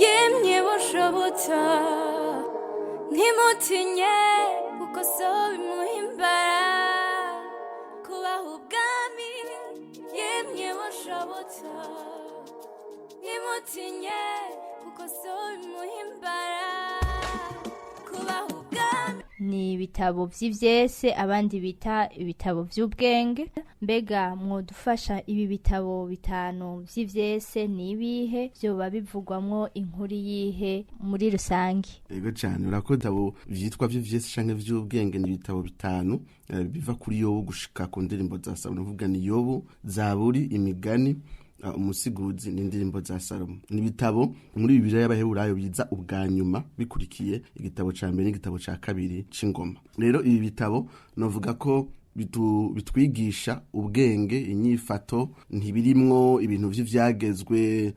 Yemye bushobotsa, ntimutinye, kuko so bimuhimbara kubaha ubwami. Yemye bushobotsa, ntimutinye, kuko so bimuhimbara kubaha ubwami. Ni ibitabo vy'ivyese, abandi bita ibitabo vy'ubwenge. Mbega mwodufasha, ibi bitabo bitanu vy'ivyese ni ibihe? Vyoba bivugwamwo inkuru yihe muri rusange? Yego cyane, urakoze. Ibitabo vyitwa vy'ivyese canke vy'ubwenge ni ibitabo bitanu biva kuri Yobu gushika ku Ndirimbo za Salomo. Nukuvuga ni Yobu, Zaburi, Imigani, Umusiguzi n'Indirimbo za Salomo. Ni ibitabo muri Bibiliya y'Abaheburayo biza ubwa nyuma, bikurikiye igitabo ca mbere n'igitabo ca kabiri c'Ingoma. Rero ibi bitabo novuga ko bitwigisha ubwenge, inyifato. Ntibirimwo ibintu vy'ivyagezwe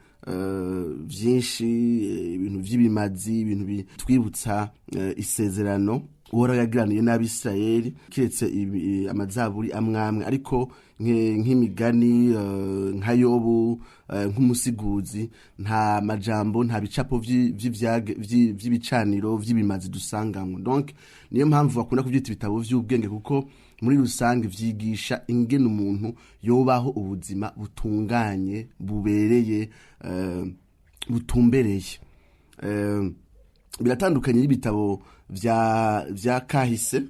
vyinshi, ibintu vy'ibimazi, ibintu bitwibutsa isezerano Uhoraho yagiraniye n'Abisirayeli, kiretse amazaburi amwamwe. Ariko nk'Imigani, nka Yobu, nk'Umusiguzi, nta majambo, nta bicapo vy'ibicaniro vy'ibimazi dusangamwo. Donc niyo mpamvu bakunda kuvyita ibitabo vy'ubwenge, kuko muri rusange vyigisha ingene umuntu yobaho ubuzima butunganye, bubereye, butumbereye. Biratandukanye n'ibitabo vya kahise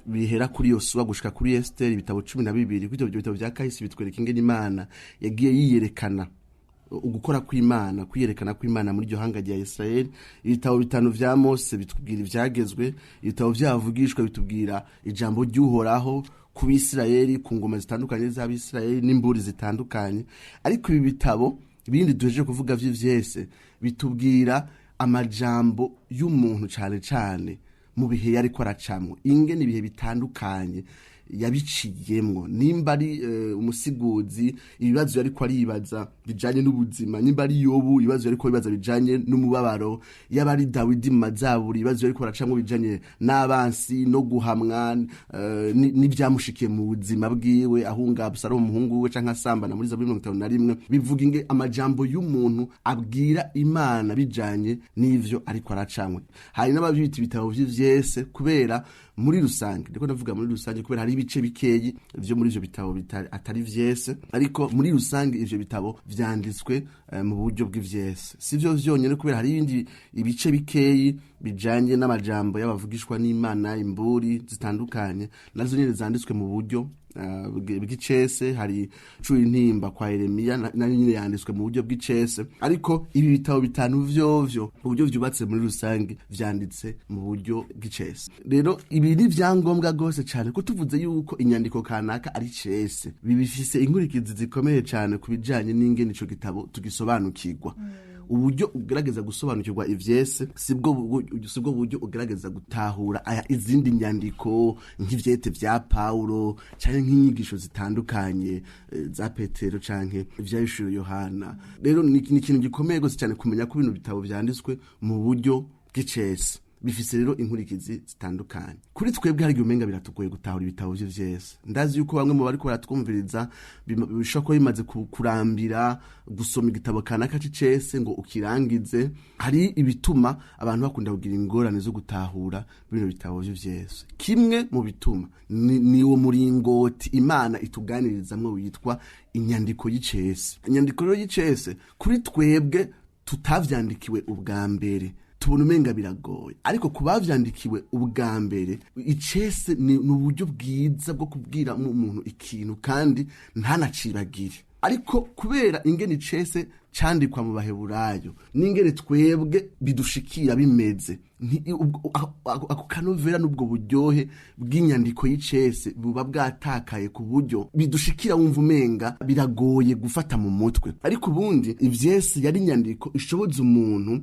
bihera kuri Yosuwa gushika kuri Esiteri, ibitabo 12, kuko ibyo bitabo vya kahise bitwereka ingene Imana yagiye yiyerekana, ugukora kw'Imana, kwiyerekana kw'Imana muri iryo hanga rya Israel. Ibitabo bitanu vya Mose bitubwira ivyagezwe. Ibitabo vyavugishwa bitubwira ijambo ry'Uhoraho ku Bisirayeli, ku ngoma zitandukanye z'Abisirayeli n'imburi zitandukanye. Ariko ibi bitabo ibindi duhejeje kuvuga vy'ivyese bitubwira amajambo y'umuntu, cane cane mu bihe yariko aracamwo, ingene ibihe bitandukanye yabiciyemwo. Nimba ari Umusiguzi, ibibazo yariko aribaza bijanye n'ubuzima; nimba ari Yobu, ibibazo yariko aribaza bijanye n'umubabaro; yaba ari Dawidi mu Mazaburi, ibibazo yariko aracamwo bijanye n'abansi no guhamwa, n'ivyamushikiye mu buzima bwiwe, ahunga Abusalomu umuhungu wiwe canke asambana muri Zaburi 51. Bivuga inge amajambo y'umuntu abwira Imana bijanye n'ivyo ariko aracamwe. Hari n'abavyita ibitabo vy'ivyese kubera muri rusange, ndiko ndavuga muri rusange, kubera hari ibice bikeyi vyo muri ivyo bitabo atari vyese, ariko muri rusange ivyo bitabo vyanditswe mu buryo bw'ivyese. Si vyo vyonyene, kubera hari ibindi ibice bikeyi bijanye n'amajambo y'abavugishwa n'Imana, imburi zitandukanye, nazo nyene zanditswe mu buryo bw'icese. Hari Cura Intimba kwa Yeremiya, nayo nyene yanditswe mu buryo bw'icese. Ariko ibi bitabo bitanu vyovyo, uburyo vyubatse muri rusange, vyanditse mu buryo bw'icese. Rero ibi ni vyangombwa gose cane, ko tuvuze yuko inyandiko kanaka ari cese, bibifise inkurikizi zikomeye cane ku bijanye n'ingene ico gitabo tugisobanukirwa. Uburyo ugerageza gusobanukirwa ivyese sibwo buryo ugerageza gutahura aya izindi nyandiko, nk'ivyete vya Paulo canke nk'inyigisho zitandukanye za Petero canke ivyahishuriwe Yohana. Rero ni ikintu gikomeye gose cyane kumenya ko bino bitabo vyanditswe mu buryo bw'icese. Bifise rero inkurikizi zitandukanye kuri twebwe. Hari igihe umenga biratugoye gutahura ibitabo vy'ivyese. Ndazi yuko bamwe mu bariko baratwumviriza bishobora kuba bimaze kurambira gusoma igitabo kanaka c'icese ngo ukirangize. Hari ibituma abantu bakunda kugira ingorane zo gutahura bino bitabo vy'ivyese. Kimwe mu bituma ni uwo muringoti Imana ituganirizamwo witwa inyandiko y'icese. Inyandiko rero y'icese, kuri twebwe tutavyandikiwe ubwa mbere, tubona umenga biragoye. Ariko ku bavyandikiwe ubwa mbere, icese ni uburyo bwiza bwo kubwira umuntu ikintu kandi ntanacibagire. Ariko kubera ingene icese candikwa mu Baheburayo n'ingene twebwe bidushikira bimeze, ako kanovera n'ubwo buryohe bw'inyandiko y'icese buba bwatakaye, ku buryo bidushikira wumva umenga biragoye gufata mu mutwe. Ariko ubundi ivyese yari inyandiko ishoboza umuntu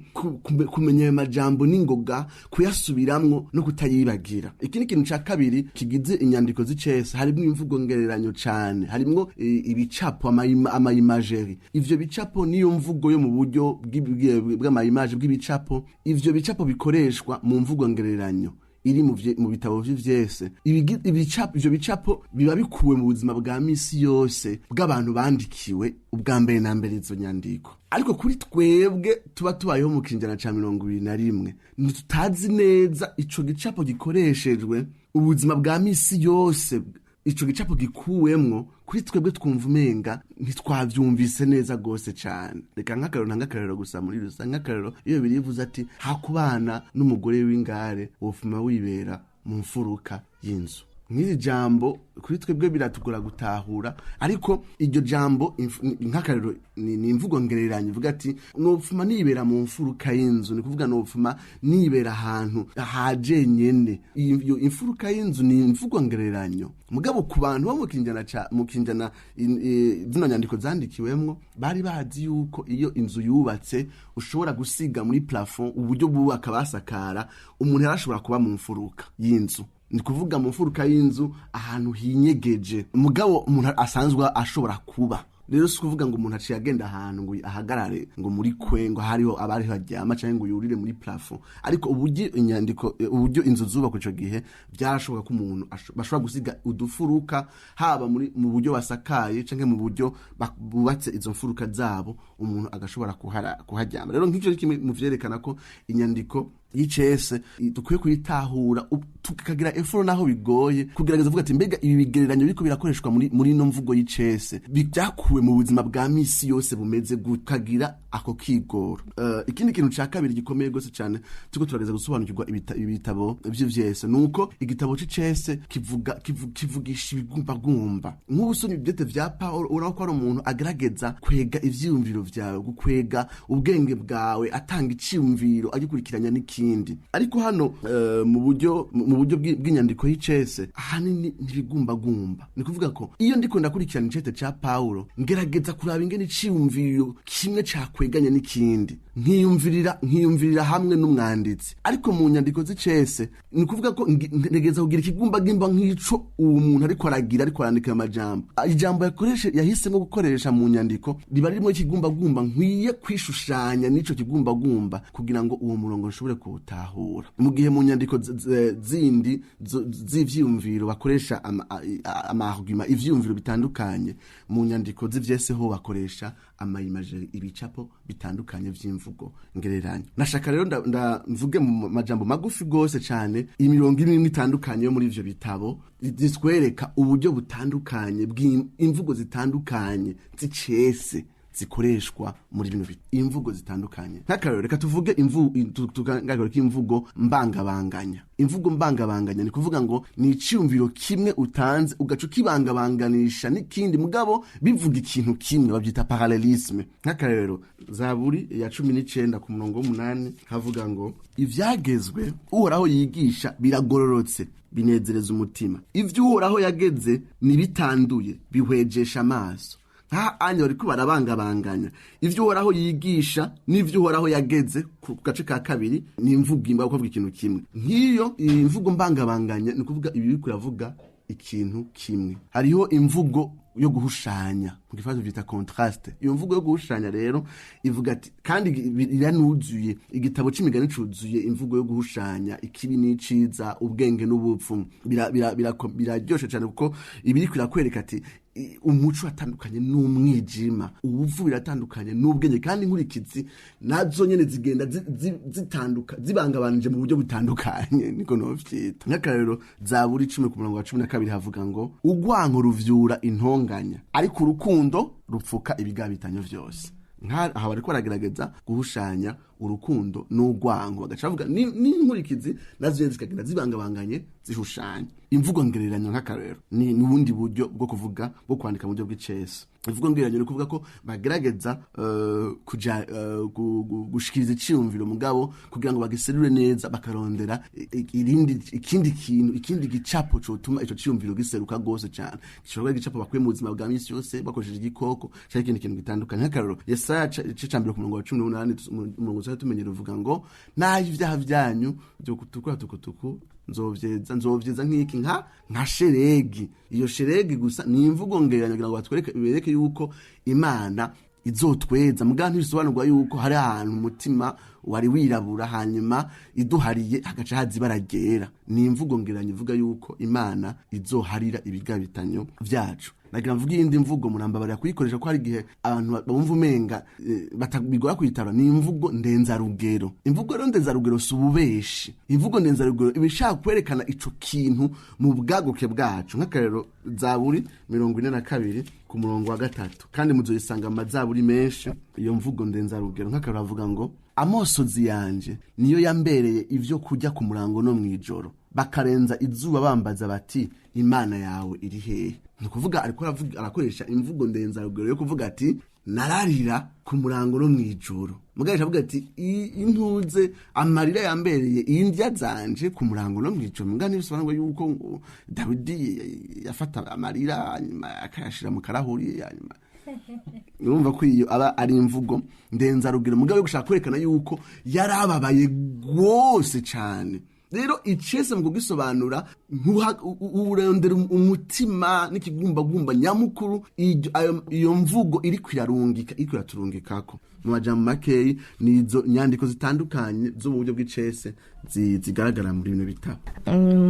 kumenya ayo majambo n'ingoga, kuyasubiramwo no kutayibagira. Iki ni ikintu ca kabiri kigize inyandiko z'icese: harimwo imvugo ngereranyo cane, harimwo ibicapo, ama imagerie. Ivyo bicapo niyo mvugo yo mu buryo bw'ama image, bw'ibicapo. Ivyo bicapo bikoreshwa mu mvugo ngereranyo. iri mu bitabo vy'ivyese, ivyo bicapo biba bikuwe mu buzima bwa misi yose bw'abantu bandikiwe ubwa mbere na mbere izo nyandiko. Ariko kuri twebwe tuba tubayeho mu kinjana ca 21, ntitutazi neza ico gicapo gikoreshejwe ubuzima bwa misi yose, ico gicapo gikuwemwo, kuri twebwe twumva umenga ntitwavyumvise neza gose cane. Reka nk'akarero, nta nk'akarero gusa muri rusange, nk'akarero iyo birivuze ati hakubana n'umugore w'ingare wofuma wibera mu mfuruka y'inzu. Nk'iri jambo kuri twebwe biratugora gutahura, ariko iryo jambo nk'akarero ni imvugo ngereranyo ivuga ati nopfuma nibera mu mfuruka y'inzu, ni kuvuga nopfuma nibera ahantu hajenyene. Iyo imfuruka y'inzu ni imvugo ngereranyo, mugabo ku bantu bo mu kinjana ca mu kinjana zino nyandiko zandikiwemwo bari bazi yuko iyo inzu yubatse ushobora gusiga muri plafond, uburyo bubaka basakara, umuntu yarashobora kuba mu mfuruka y'inzu, ni kuvuga mu mfuruka y'inzu ahantu hinyegeje, mugabo umuntu asanzwe ashobora kuba. Rero si ukuvuga ngo umuntu aciye agenda ahantu ngo ahagarare ngo muri kwe ngo hariho abariho aryama canke ngo yurire muri plafond, ariko uburyo inyandiko, uburyo inzu zubakwa ico gihe, byarashoboka ko umuntu bashobora gusiga udufuruka, haba muri mu buryo basakaye canke mu buryo bubatse izo mfuruka zabo, umuntu agashobora kuharyama. Rero nk'icyo ni kimwe mu vyerekana ko inyandiko y'icese dukwiye kuyitahura, tukagira effort naho bigoye, kugerageza kuvuga ati mbega ibi bigereranyo biriko birakoreshwa muri ino mvugo y'icese byakuwe mu buzima bwa misi yose bumeze gute, tukagira ako kigoro. Ikindi kintu ca kabiri gikomeye gose cane turiko turageza gusobanukirwa ibitabo vy'ivyese, nuko igitabo c'icese kivugisha ibigumbagumba. Nk'ubusomyi ivyete vya Paulo, urabona ko ari umuntu agerageza kwega ivyiyumviro vyawe, gukwega ubwenge bwawe, atanga iciyumviro agikurikiranya n'ikindi. Ariko hano mu buryo bw'inyandiko y'icese ahanini ntibigumbagumba. Ni kuvuga ko iyo ndiko ndakurikirana icete ca Paulo, ngerageza kuraba ingene iciyumviro kimwe cakweganya n'ikindi, nkiyumvirira hamwe n'umwanditsi. Ariko mu nyandiko z'icese ni kuvuga ko ntegereza kugira ikigumbagimba nk'ico uwo muntu ariko aragira, ariko arandika amajambo. Ijambo yahisemo gukoresha mu nyandiko riba ririmo ikigumbagumba, nkwiye kwishushanya n'ico kigumbagumba kugira ngo uwo murongo nshobore kuwutahura. Mu gihe mu nyandiko zindi z'ivyiyumviro bakoresha ama-argument, ivyiyumviro bitandukanye, mu nyandiko z'ivyese ho bakoresha ama-image, ibicapo bitandukanye vy'imvugo ngereranyo. Nashaka rero mvuge mu majambo magufi gose cane imirongo imwe itandukanye yo muri ivyo bitabo zitwereka uburyo butandukanye bw'imvugo zitandukanye z'icese zikoreshwa muri bino imvugo zitandukanye. Nk'akarorero, reka tuvuge k'imvugo mbangabanganya. Imvugo mbangabanganya ni kuvuga ngo ni iciyumviro kimwe utanze ugaca ukibangabanganisha n'ikindi, mugabo bivuga ikintu kimwe, babyita parallelisme. Nk'akarorero, Zaburi ya 19 ku murongo w'umunani havuga ngo ivyagezwe Uhoraho yigisha biragororotse, binezereza umutima, ivyo Uhoraho yageze nibitanduye, bihwejesha amaso. Nka anya bariko barabangabanganya ivyo Uhoraho yigisha n'ivyo Uhoraho yageze. Ku gace ka kabiri ni imvugo imba kuvuga ikintu kimwe. Nk'iyo imvugo mbangabanganya ni kuvuga ibi biriko biravuga ikintu kimwe. Hariho imvugo yo guhushanya, mu gifaransa bita contraste. Iyo mvugo yo guhushanya rero ivuga ati, kandi iranuzuye, igitabo c'imigani cuzuye imvugo yo guhushanya ikibi n'iciza, ubwenge n'ubupfu. Biraryoshe cane kuko ibiriko irakwereka ati umuco atandukanye n'umwijima, ubupfu biratandukanye n'ubwenge, kandi inkurikizi nazo nyene zigenda zitanduka, zibangabanije mu buryo butandukanye, niko novyita. Nk'akarorero, Zaburi 10 ku murongo wa 12 havuga ngo urwanko ruvyura intonganya, ariko urukundo rupfuka ibigabitanyo vyose. Nk'aha bariko baragerageza guhushanya urukundo n'urwango, bagaca bavuga n'inkurikizi nazo nyene zikagenda zibangabanganye zihushanya. Imvugo ngereranyo nk'akarorero ni n'ubundi buryo bwo kuvuga, bwo kwandika mu buryo bw'icese. Imvugo ngereranyo ni kuvuga ko bagerageza kuja gushikiriza iciyumviro, mugabo kugira ngo bagiserure neza bakarondera ikindi kintu, ikindi gicapo cotuma ico ciyumviro giseruka gose cane. Gishobora kuba igicapo bakuye mu buzima bwa misi yose bakoresheje igikoko canke ikindi kintu gitandukanye. Nk'akarorero, Yesaya igice ca 1 ku murongo wa 18, umurongo tuba tumenyera, uvuga ngo naho ivyaha vyanyu vyo kutukura tukutuku, nzovyeza nk'iki, nka sheregi. Iyo sheregi gusa ni imvugo ngereranyo kugira ngo batwereke, bereke yuko Imana izotweza, mugabo ntibisobanurwa yuko hari ahantu umutima wari wirabura, hanyuma iduhariye hagaca haza ibara ryera. Ni imvugo ngereranyo ivuga yuko Imana izoharira ibigabitanyo vyacu. Nagira mvuga iyindi mvugo, murambabarira kuyikoresha ko hari igihe abantu bumva umenga bigora kuyitara. Ni imvugo ndenzarugero. Imvugo rero ndenzarugero si ububeshi. Imvugo ndenzarugero iba ishaka kwerekana ico kintu mu bwaguke bwacu. Nk'akarero, Zaburi 42 ku murongo wa 3, kandi muzoyisanga mu mazaburi menshi iyo mvugo ndenzarugero. Nk'akarero avuga ngo: "Amosozi yanje niyo yambereye ivyo kurya ku murango no mw'ijoro, bakarenza izuba bambaza bati: 'Imana yawe iri hehe?'" Ni ukuvuga ariko arakoresha imvugo ndenzarugero yo kuvuga ati: "Nararira ku murango no mw'ijoro." Mugabo avuga ati: "Intuze amarira yambereye indya zanje ku murango no mw'ijoro." Mugabo ntibisobanurwa yuko ngo Dawidi yafata amarira hanyuma akayashira mu karahuri. Hanyuma urumva ko iyo aba ari imvugo ndenzarugero, mugabo yo gushaka kwerekana yuko yarababaye rwose cane. Rero icese mu kugisobanura urondera umutima n'ikigumbagumba nyamukuru iyo mvugo iriko irarungika, iriko iraturungikako. Mu majambo makeyi, ni izo nyandiko zitandukanye zo mu buryo bw'icese zigaragara muri bino bitabo.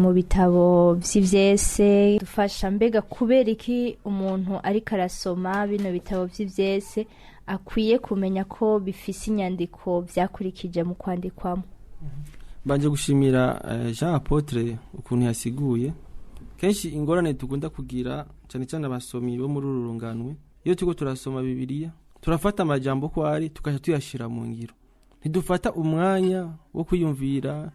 Mu bitabo vy'ivyese dufasha, mbega kubera iki umuntu ariko arasoma bino bitabo vy'ivyese akwiye kumenya ko bifise inyandiko vyakurikije mu kwandikwamo? Mbanje gushimira Jean Apotre ukuntu yasiguye. Kenshi ingorane dukunda kugira, cyane cyane abasomi bo muri uru runganwe, iyo turiko turasoma Bibiliya turafata amajambo ko ari tukaja tuyashira mu ngiro, ntidufata umwanya wo kwiyumvira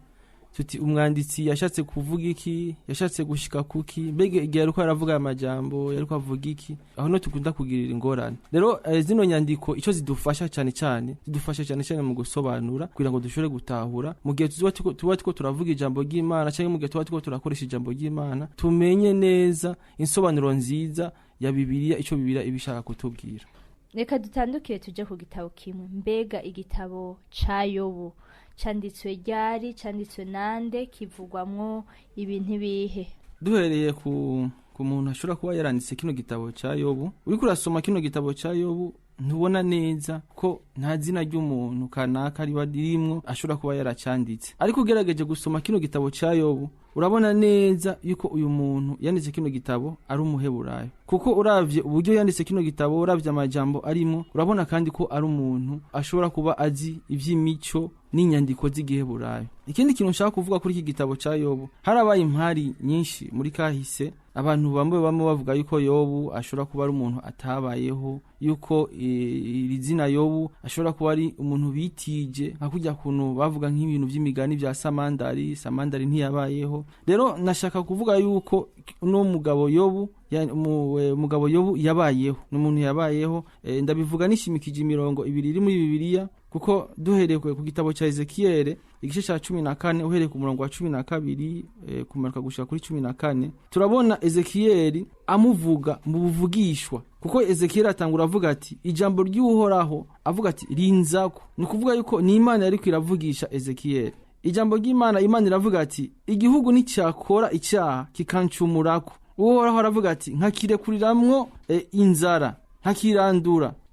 tuti: "Umwanditsi yashatse kuvuga iki? Yashatse gushika kuki? Mbega igihe yariko aravuga aya majambo yariko avuga iki?" Aho no dukunda kugirira ingorane. Rero zino nyandiko ico zidufasha cyane cyane, zidufasha cyane cyane mu gusobanura kugira ngo dushobore gutahura mu gihe tuba turiko turavuga ijambo ry'Imana, cyangwa mu gihe tuba turiko turakoresha ijambo ry'Imana, tumenye neza insobanuro nziza ya Bibiliya, ico Bibiliya iba ishaka kutubwira. Reka dutandukire tuje ku gitabo kimwe. Mbega igitabo ca Yobu canditswe ryari? Canditswe nande? Kivugwamwo ibintu ibihe? Duhereye ku muntu ashobora kuba yaranditse kino gitabo cya Yobu, uriko urasoma kino gitabo cya Yobu ntubona neza ko nta zina ry'umuntu kanaka riba ririmwo ashobora kuba yaracanditse. Ariko ugerageje gusoma kino gitabo cya Yobu, urabona neza yuko uyu muntu yanditse kino gitabo ari umuheburayo, kuko uravye uburyo yanditse kino gitabo, uravye amajambo arimo, urabona kandi ko ari umuntu ashobora kuba azi ivy'imico n'inyandiko z'igiheburayo. Ikindi kintu nshaka kuvuga kuri iki gitabo cya Yobu, harabaye impari nyinshi muri kahise. Abantu bamwe bamwe bavuga yuko Yobu ashobora kuba ari umuntu atabayeho, yuko iri zina Yobu ashobora kuba ari umuntu bitije, nka kurya kuntu bavuga nk'ibintu by'imigani bya Samandari. Samandari ntiyabayeho. Rero nashaka kuvuga yuko uno mugabo Yobu umugabo Yobu yabayeho, ni umuntu yabayeho. Ndabivuga nishimikije imirongo ibiri iri muri Bibiliya, kuko duhereye ku gitabo cya Ezekiyeli igice cya 14, uhereye ku murongo wa 12 kumanuka gushika kuri 14, turabona Ezekiyeli amuvuga mu buvugishwa, kuko Ezekiyeli atangura avuga ati: "Ijambo ry'Uhoraho", avuga ati: "Rinzako." Ni ukuvuga yuko ni Imana yariko iravugisha Ezekiyeli. Ijambo ry'Imana, Imana iravuga ati: "Igihugu nicyakora icyaha kikancumurako", Uhoraho aravuga ati: "Nkakirekuriramwo inzara,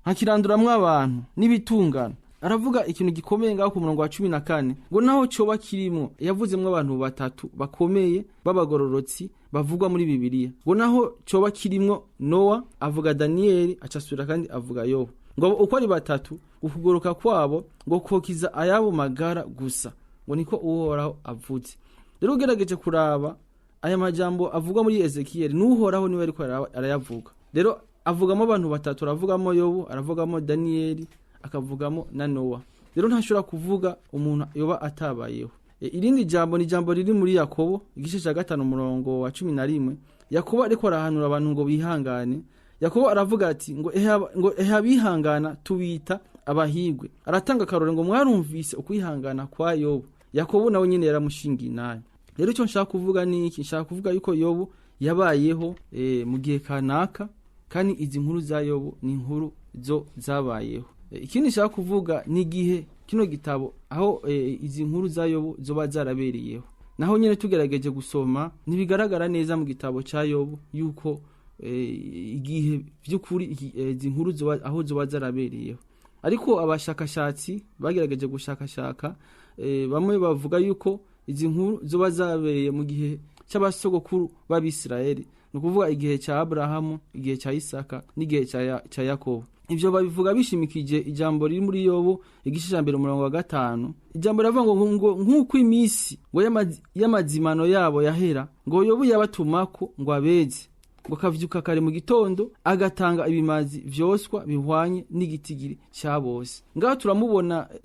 nkakiranduramwo abantu n'ibitungano." Aravuga ikintu gikomeye ngaho ku murongo wa 14, ngo naho coba kirimwo, yavuzemwo abantu batatu bakomeye b'abagororotsi bavugwa muri Bibiliya, ngo naho coba kirimwo Nowa, avuga Daniyeli, acasubira kandi avuga Yobu, ngo uko ari batatu ukugoroka kwabo ngo kokiza ayabo magara gusa, ngo niko Uhoraho avuze. Rero ugerageje kuraba aya majambo avugwa muri Ezekiyeli, n'Uhoraho niwe ariko arayavuga. Rero avugamo abantu batatu, aravugamo Yobu, aravugamo Daniyeli, akavugamo na Nowa. Rero ntashobora kuvuga umuntu yoba atabayeho. Irindi jambo ni jambo riri muri Yakobo igice cya 5 umurongo wa 11. Yakobo ariko arahanura abantu ngo bihangane. Yakobo aravuga ati ngo ehe abihangana tubita abahigwe. Aratanga akarore ngo: "Mwarumvise ukwihangana kwa Yobu." Yakobo nawe nyine yaramushingiye nayo. Rero icyo nshaka kuvuga ni iki? Nshaka kuvuga yuko Yobu yabayeho mu gihe kanaka, kandi izi nkuru za Yobu ni inkuru zo zabayeho. Ikindi nshaka kuvuga ni igihe kino gitabo aho izi nkuru za Yobu zoba zarabereyeho. Naho nyine tugerageje gusoma, ntibigaragara neza mu gitabo cya Yobu yuko igihe by'ukuri izi nkuru aho zoba zarabereyeho. Ariko abashakashatsi bagerageje gushakashaka, bamwe bavuga yuko izi nkuru zoba zabereye mu gihe cy'abasogokuru b'Abisirayeli, ni ukuvuga igihe cya Aburahamu, igihe cya Isaka n'igihe cya Yakobo. Ivyo babivuga bishimikije ijambo riri muri Yobu igice ca 1 umurongo wa 5. Ijambo riravuga ngo nk'uko iminsi ngo y'amazimano yabo yahera, ngo Yobu yabatumako ngo abeze, ngo akavyuka kare mu gitondo agatanga ibimazi vyoswa bihwanye n'igitigiri ca bose. Ngaho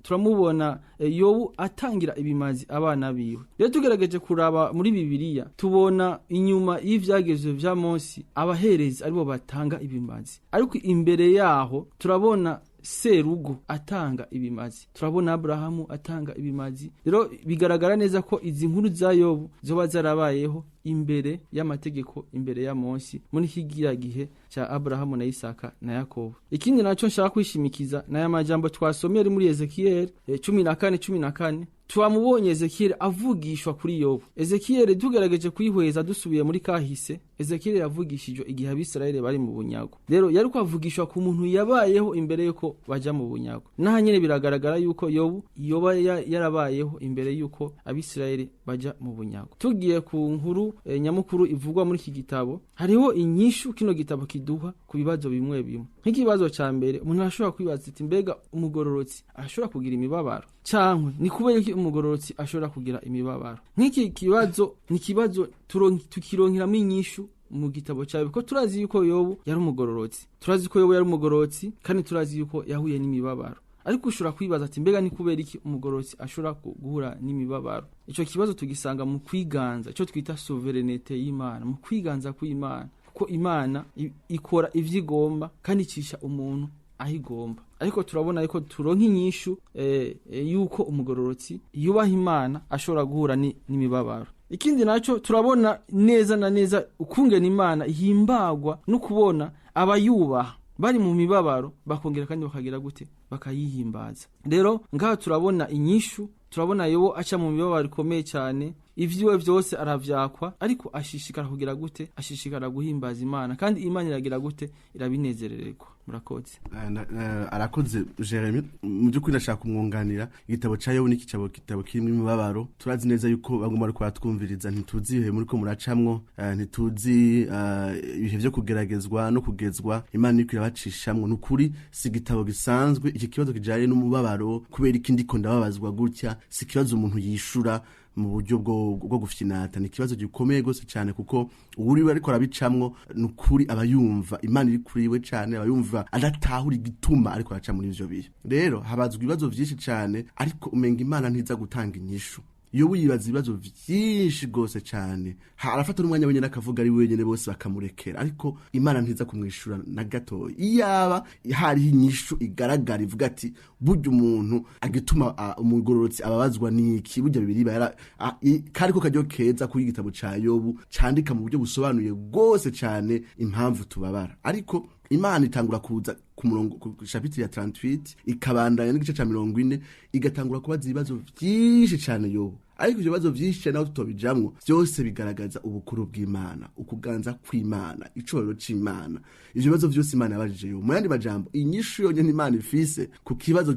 turamubona Yobu atangira ibimazi abana biwe. Rero tugerageje kuraba muri Bibiliya, tubona inyuma y'ivyagezwe vya Mose abaherezi aribo batanga ibimazi, ariko imbere yaho turabona serugo atanga ibimazi, turabona Aburahamu atanga ibimazi. Rero bigaragara neza ko izi nkuru za Yobu zoba zarabayeho imbere y'amategeko, imbere ya Mose, muri kigira gihe cya Aburahamu na Isaka na Yakobo. Ikindi naco nshaka kwishimikiza n'aya majambo twasomye ari muri Ezekiel 14:14. Twamubonye Ezekiel avugishwa kuri Yobu. Ezekiel tugerageje kwihweza dusubiye muri kahise, Ezekiel yavugishijwe igihe Abisirayeli bari mu bunyago. Rero yari kwavugishwa ku muntu yabayeho imbere yuko baja mu bunyago. Naha nyene biragaragara yuko Yobu yoba yarabayeho imbere yuko Abisirayeli baja mu bunyago. Tugiye ku nkuru nyamukuru ivugwa muri iki gitabo, hariho inyishu kino gitabo kiduha ku bibazo bimwe bimwe. Nk'ikibazo ca mbere umuntu arashobora kwibaza ati mbega umugororotsi ashobora kugira imibabaro, cankwe ni kubera iki umugororotsi ashobora kugira imibabaro? Nk'iki kibazo ni kibazo tukironkeramo inyishu mu gitabo cyawe, ko turazi yuko Yobu yari umugororotsi, turazi ko Yobu yari umugororotsi kandi turazi yuko yahuye n'imibabaro. Ariko ushobora kwibaza ati mbega ni kubera iki umugororotsi ashobora guhura n'imibabaro? Ico kibazo tugisanga mu kwiganza, ico twita souveraineté y'Imana, mu kwiganza kw'Imana, kuko Imana ikora ivyo igomba kandi icisha umuntu aho igomba. Ariko turabona yuko turonka inyishu yuko umugororotsi yubaha Imana ashobora guhura n'imibabaro. Ikindi naco turabona neza na neza ukungena Imana ihimbagwa no kubona abayubaha bari mu mibabaro bakongera kandi bakagira gute, bakayihimbaza. Rero ngaha turabona inyishu, turabona Yobu aca mu mibabaro ikomeye cyane, ivyiwe vyose aravyakwa, ariko ashishikara kugira gute, ashishikara guhimbaza Imana, kandi Imana iragira gute, irabinezerererwa. Murakoze. Arakoze Jeremy. Mu by'ukuri ndashaka kumwunganira. Igitabo ca Yobu ni igitabo kirimo imibabaro. Turazi neza yuko bamwe bariko baratwumviriza ntituzi ibihe muriko muracamwo, ntituzi ibihe vyo kugeragezwa no kugezwa Imana iriko irabacishamwo. Nukuri si igitabo gisanzwe. Iki kibazo kijanye n'umubabaro, kubera iki ndiko ndababazwa gutya, si ikibazo umuntu yishura mu buryo bwo gufyinata. Ni ikibazo gikomeye gose cyane, kuko uwuriwe ariko arabicamwo nukuri aba yumva Imana iri kuri we cyane, aba yumva adatahura igituma ariko araca muri ivyo bihe. Rero habazwa ibibazo vyinshi cyane, ariko umenga Imana ntiza gutanga inyishu. Yobu yibaza ibibazo vyinshi gose cyane, arafata n'umwanya wenyene akavuga ari wenyene, bose bakamurekera, ariko Imana ntiza kumwishura na gatoya. Iyaba hariho inyishu igaragara ivuga ati burya umuntu agituma umugororotsi ababazwa niki, burya Bibiliya kariko karyo keza kuri igitabo ca Yobu candika mu buryo busobanuye gose cyane impamvu tubabara. Ariko Imana itangura kuza ku murongo ku chapitre ya 38 ikabandanya n'igice ca 40, igatangura kubaza ibibazo vyinshi cyane Yobu. Ariko ivyo bibazo vyinshi cyane aho tutobijamwo, vyose bigaragaza ubukuru bw'Imana, ukuganza kw'Imana, icubahiro c'Imana. Ivyo bibazo vyose Imana yabajije Yobu. Mu yandi majambo, inyishu yonyene Imana ifise ku kibazo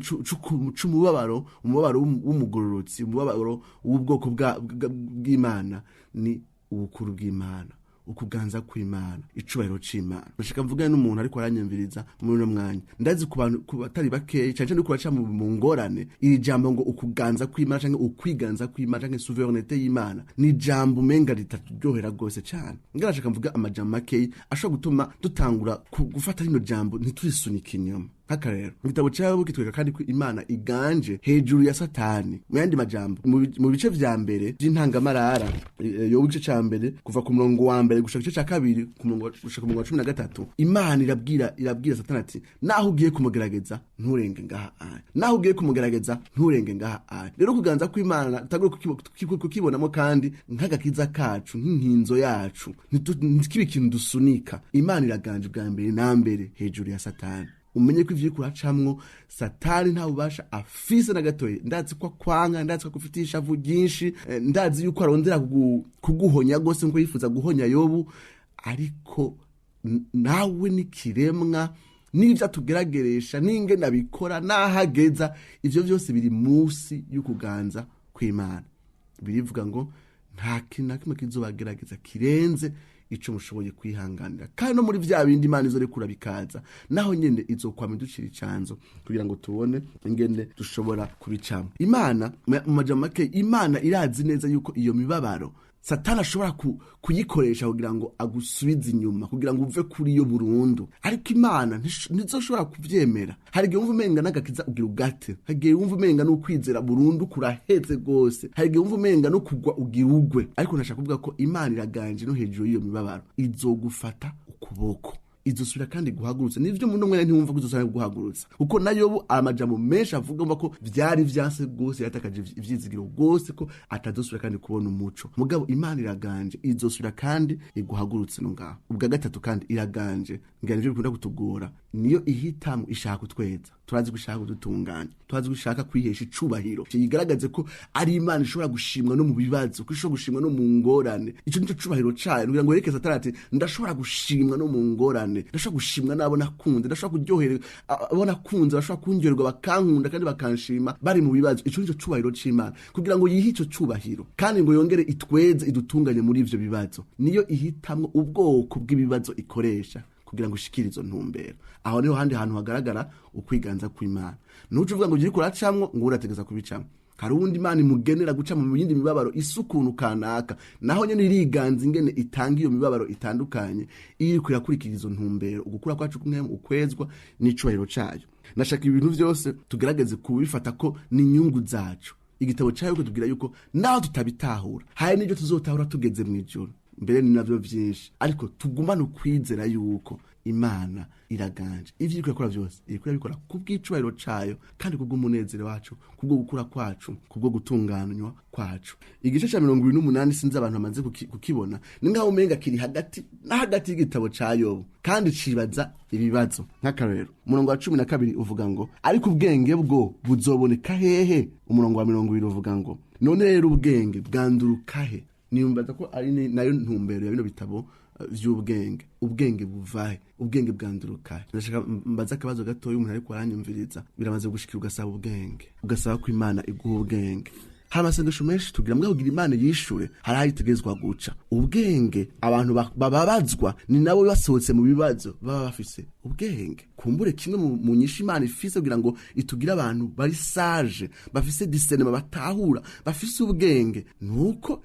c'umubabaro, umubabaro w'umugororotsi, umubabaro w'ubwoko bw'Imana, ni ubukuru bw'Imana, ukuganza kw'Imana, icubahiro c'Imana. Ndashaka mvugane n'umuntu ariko aranyumviriza muri uno mwanya. Ndazi ku bantu ku batari bakeyi cyane cyane kubaca mu ngorane, iri jambo ngo ukuganza kw'Imana canke ukwiganza kw'Imana canke souveraineté y'Imana ni jambo umenga ritaryohera gose cyane. Ngarashaka mvuga amajambo makeyi ashobora gutuma dutangura gufata rino jambo ntiturisunike inyuma. Nk'akarero, igitabo ca Yobu kitwereka kandi ko Imana iganje hejuru ya Satani. Mu yandi majambo, mu bice vya mbere vy'intangamarara, Yobu igice ca mbere kuva ku murongo wa mbere gushika igice ca kabiri ku murongo gushika ku murongo wa 13, Imana irabwira Satani ati naho ugiye kumugerageza nturenge ngaha aya, naho ugiye kumugerageza nturenge ngaha aya. Rero kuganza kw'Imana tutagomba kukibonamo kandi nk'agakiza kacu, nk'inkinzo yacu, ntikibe ikintu dusunika. Imana iraganje bwa mbere na mbere hejuru ya Satani. Umenye ko ivyo uriko uracamwo Satani nta bubasha afise na gatoyi. Ndazi ko akwanga, ndazi ko agufitiye ishavu ryinshi, ndazi yuko arondera kuguhonya gose nkuko yifuza guhonya Yobu, ariko nawe ni kiremwa n'ivyo atugerageresha, n'ingene abikora, n'aho ageza, ivyo vyose biri munsi y'ukuganza kw'Imana. Birivuga ngo nta kintu na kimwe kizobagerageza kirenze ico mushoboye kwihanganira. Kandi no muri vya bindi Imana izorekura bikaza, naho nyene izokwama iducira icanzo kugira ngo tubone ingene dushobora kubicamo. Imana, mu majambo make, Imana irazi neza yuko iyo mibabaro Satani ashobora kuyikoresha kugira ngo agusubize inyuma, kugira ngo uve kuri yo burundu. Ariko Imana ntizoshobora kuvyemera. Hari igihe wumva umenga n'agakiza ugira ugate, hari igihe wumva umenga n'ukwizera burundu kuraheze rwose, hari igihe wumva umenga no kugwa ugira ugwe. Ariko ndashaka kuvuga ko Imana iraganje no hejuru y'iyo mibabaro, izogufata ukuboko, izosubira kandi guhagurutsa. Nivyo muno mwene ntiwumva ko izosubira guhagurutsa, kuko na Yobu amajambo menshi avuga umva ko vyari vyanse rwose, yatakaje ivyizigiro rwose ko atazosubira kandi kubona umuco. Mugabo Imana iraganje, izosubira kandi iguhagurutse no ngaho. Ubwa gatatu kandi iraganje, ngira nivyo bikunda kutugora, niyo ihitamo ishaka kutweza. Turazi ko ishaka kudutunganya, turazi ko ishaka kwihesha icubahiro, yigaragaze ko ari Imana ishobora gushimwa no mu bibazo, ko ishobora gushimwa no mu ngorane. Ico nico cubahiro cayo, kugira ngo yereke Satani ati ndashobora gushimwa no mu ngorane, ndashobora gushimwa n'abo nakunze, ndashobora kuryoherwa abo nakunze, bashobora kunryoherwa bakankunda kandi bakanshima bari mu bibazo. Ico nico cubahiro c'Imana, kugira ngo yihe ico cubahiro kandi ngo yongere itweze idutunganye muri ivyo bibazo. Niyo ihitamwo ubwoko bw'ibibazo ikoresha kugira ngo ushikire izo ntumbero. Aho niho handi hantu hagaragara ukwiganza kw'Imana. Ntuce uvuga ngo uriko uracamwo ngo urategeza kubicamwo. Hari uwundi Imana imugenera guca mu yindi mibabaro isukuntu kanaka, naho nyene iriganza ingene itanga iyo mibabaro itandukanye, iyo iriko irakurikira izo ntumbero, ugukura kwacu kumwe, ukwezwa n'icubahiro cayo. Nashaka ibintu vyose tugerageze kubifata ko ni inyungu zacu. Igitabo cayo kutubwira yuko naho tutabitahura, hari n'ibyo tuzotahura tugeze mw'ijuru, mbere ni navyo vyinshi, ariko tugumane ukwizera yuko Imana iraganje. Ivyo iriko irakora vyose iriko irabikora kubw'icubahiro cayo, kandi kubw'umunezero wacu, kubwo gukura kwacu, kubwo gutunganywa kwacu. Igice ca 28 sinzi abantu bamaze kukibona, ni nkaho umenga kiri hagati na hagati y'igitabo ca Yobu, kandi cibaza ibibazo. Nk'akarorero, umurongo wa 12 uvuga ngo ariko ubwenge bwo buzoboneka hehe? Umurongo wa 20 uvuga ngo none rero ubwenge bwanduruka he? Niyumbaza ko ari nayo ntumbero ya bino bitabo vy'ubwenge. Ubwenge buvahe? Ubwenge bwanduruka he? Ndashaka mbaza akabazo gatoya umuntu ariko aranyumviriza. Biramaze gushikira ugasaba ubwenge, ugasaba ko Imana iguha ubwenge. Hari amasengesho menshi tugira mbwa kugira Imana yishure, hari aho itegerezwa guca. Ubwenge abantu bababazwa ni nabo basohotse mu bibazo baba bafise ubwenge. Kumbure kimwe mu nyishu Imana ifise kugira ngo itugire abantu bari sage, bafise discernement, batahura, bafise ubwenge, nuko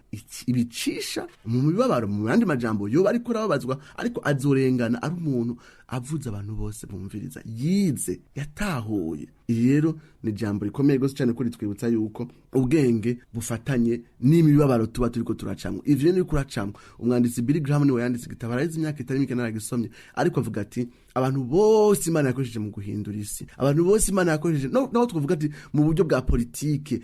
ibicisha mu mibabaro. Mu yandi majambo, yoba ariko arababazwa, ariko azorengana ari umuntu avuze abantu bose bumviriza, yize, yatahuye. Iri rero ni ijambo rikomeye gose cyane, ko ritwibutsa yuko ubwenge bufatanye n'imibabaro tuba turiko turacamwo. Ivyo ni kuracamwo. Umwanditsi Billy Graham niwe yanditse igitabo, araheze imyaka itari mike naragisomye, ariko avuga ati abantu bose Imana yakoresheje mu guhindura isi, abantu bose Imana yakoresheje naho twavuga ati mu buryo bwa politike,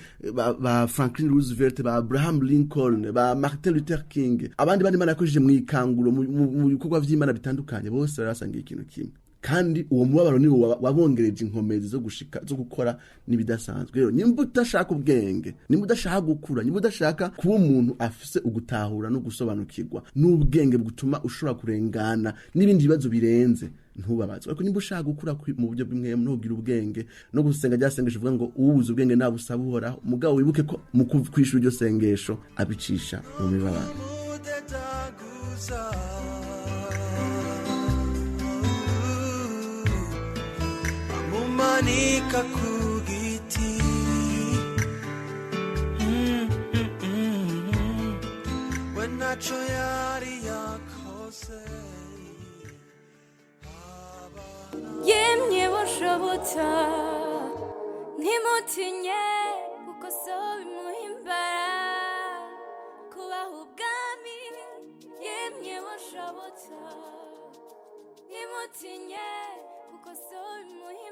ba Franklin Roosevelt, ba Abraham Lincoln, ba Martin Luther King, abandi bandi Imana yakoresheje mu ikanguro, mu bikorwa vy'Imana bitandukanye, bose bari basangiye ikintu kimwe. Kandi uwo mubabaro niwo wabongereje inkomezi zo gushika, zo gukora n'ibidasanzwe. Rero nimba udashaka ubwenge, nimba udashaka gukura, nimba udashaka kuba umuntu afise ugutahura no gusobanukirwa n'ubwenge butuma ushobora kurengana n'ibindi bibazo birenze, ntubabazwe. Ariko nimba ushaka gukura mu buryo bw'imwe, no kugira ubwenge no gusenga rya sengesho uvuga ngo uwubuze ubwenge nabusaba Uhoraho, mugabo wibuke ko mu kwishura iryo sengesho abicisha mu mibabaro. Mudetaguza bamumanika ku giti. We ntaco yari yakoze. Yemye bushobotsa, ntimutinye, kuko so bimuhimbara kubaha ubwami. Yemye bushobotsa, ntimutinye, kuko so bimuhimbara.